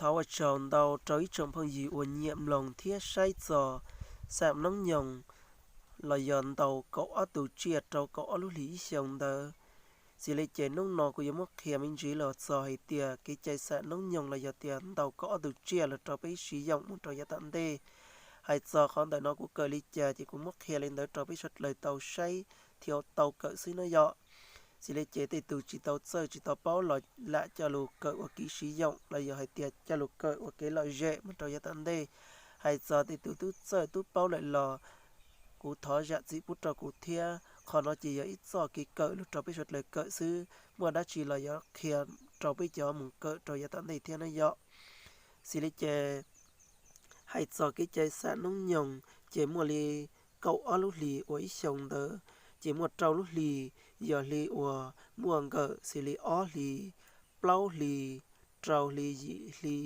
Thov ua tsaug ntau rau ib tsoom phooj ywg uas nyiam mloog thiab saib txog xam noob nyoog los yog ntaus kaum ob tus tsiaj rau kaum ob lub hlis ib xyoos ntawd. Xws li ces hnub no kuv yuav muab qhia me ntsis los txog hais tias kev cai xam noob nyoog los yog tias ntaus kaum ob tus tsiaj los rau peb siv yoog mus rau yav tom ntej. Hais txog qhov ntawm no kuv kawm li cas ces kuv muab qhia li ntawd rau peb sawv daws tau saib thiab tau kawm xwb no yom. Xws li ces tej tus tsis tau txawj tsis tau paub los lam coj lug kawm ua kev siv yoog los yog hais tias coj lug kawm ua kev lom zem mus rau yav tom ntej. Hais txog tej tus tub txawj tub paub lawm los kuv thov zam txim pub rau kuv thiab. Qhov no ces yog ib txoj kev kawm lug rau peb sawv daws kawm xwb, muaj dab tsi los yuav qhia rau peb cov mus kawm rau yav tom ntej thiab no yom. Xws li ces hais txog kev cai xam noob nyoog ces muaj li kaum ob lub hlis uas ib xyoos ntawd, ces muaj rau lub hlis yog hli uas muaj nkawm xws li ob hlis, plaub hlis, rau hli, yim hli,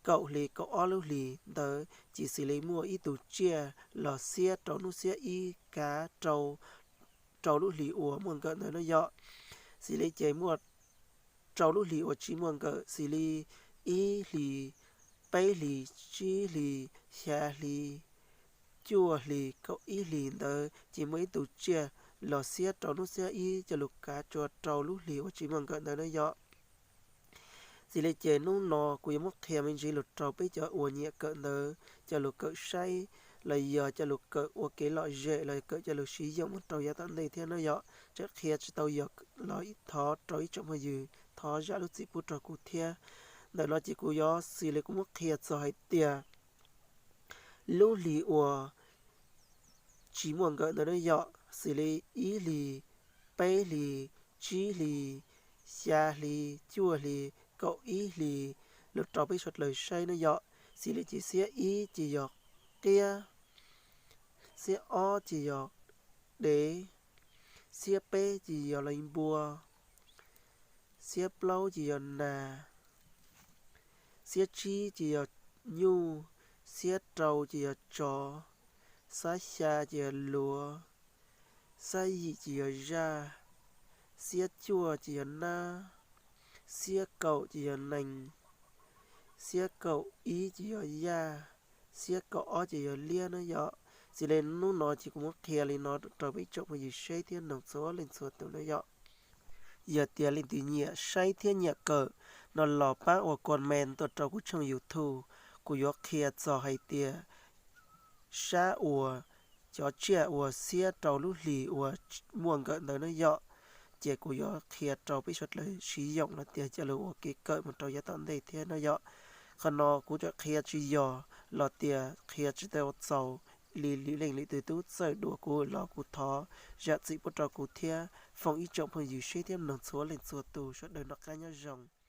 kaum hli, kaum ob lub hlis ntawd ces xws li muaj ib tus tsiaj los xiab rau hnub xiab ib kav rau lub hlis uas muaj nkawm ntawd no yom. Xws li ces muaj rau lub hlis uas tsis muaj nkawm xws li ib hlis, peb hlis, tsib hlis, xya hlis, cuaj hlis, kaum ib hlis ntawd ces muaj ib tus tsiaj los xiab rau hnub xiab ib coj lug kav tsua rau lub hlis uas tsis muaj nkawm ntawd no yom. Xws li ces hnub no kuv yuav muab qhia me ntsis lug rau peb cov uas nyiam kawm ntawd coj lug kawm saib los yog coj lug kawm ua kev lom zem los kawm coj lug siv yoog mus rau yav tom ntej thiab no yom. Tseem qhia tsis tau yog los thov rau ib tsoom phooj ywg thov zam lub txim pub rau kuv thiab. Ntawm no ces kuv yuav xws li kuv muab qhia txog hais tias lub hlis uas tsis muaj nkawm ntawd no yom, xws li ib hlis, peb hlis, tsib hlis, xya hlis, cuaj hlis, kaum ib hlis, lug rau peb sawv daws saib no yom. Xws li ces xiab ib ces yog qiab, xiab ob ces yog dev, xiab peb ces yog li npua, xiab plaub ces yog nas, xiab tsib ces yog nyuj, xiab rau ces yog tsov, xab xya ces yog luav, xab yim ces yog zaj, xiab cuaj ces yog nab, xiab kaum ces yog nees, xiab kaum ib ces yog yaj, xiab kaum ob ces yog liab no yom. Xws li hnub no ces kuv muab qhia li no rau peb tsoom phooj ywg saib thiab noog txhua leej txhua tus no yom. Yog tias leej twg nyiam saib thiab nyiam kawm no los pab ua comment tuaj rau kuv tshooj YouTube, kuv yuav qhia txog hais tias sab uas cov tsiaj uas xiab rau lub hlis uas muaj nkawm ntawd no yom, ces kuv yuav qhia rau peb sawv daws siv yoog los tias coj lug ua kev kawm mus rau yav tom ntej thiab no yom. Qhov no kuv tseem qhia tsis yog los tias qhia tsis tau txaus li lwm leej lwm tus tub txawj dua kuv los kuv thov zam txim pub rau kuv thiab foom ib tsoom phooj ywg saib thiab noog txhua leej txhua tus sawv daws noj qab nyob zoo.